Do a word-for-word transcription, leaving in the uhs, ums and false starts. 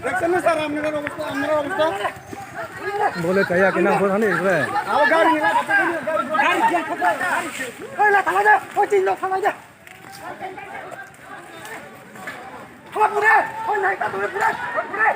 দেখছেন না স্যার, আপনারা অবস্থা, আপনারা অবস্থা। বলে চাই আগে না, বলে আনে, বলে। আবার গাড়ি নিয়ে আসো, গাড়ি, গাড়ি। এই না, থামাই দে, ওই তিন লোক থামাই দে। থামা পুরে, ওই নাইটা ধরে পুরে, পুরে।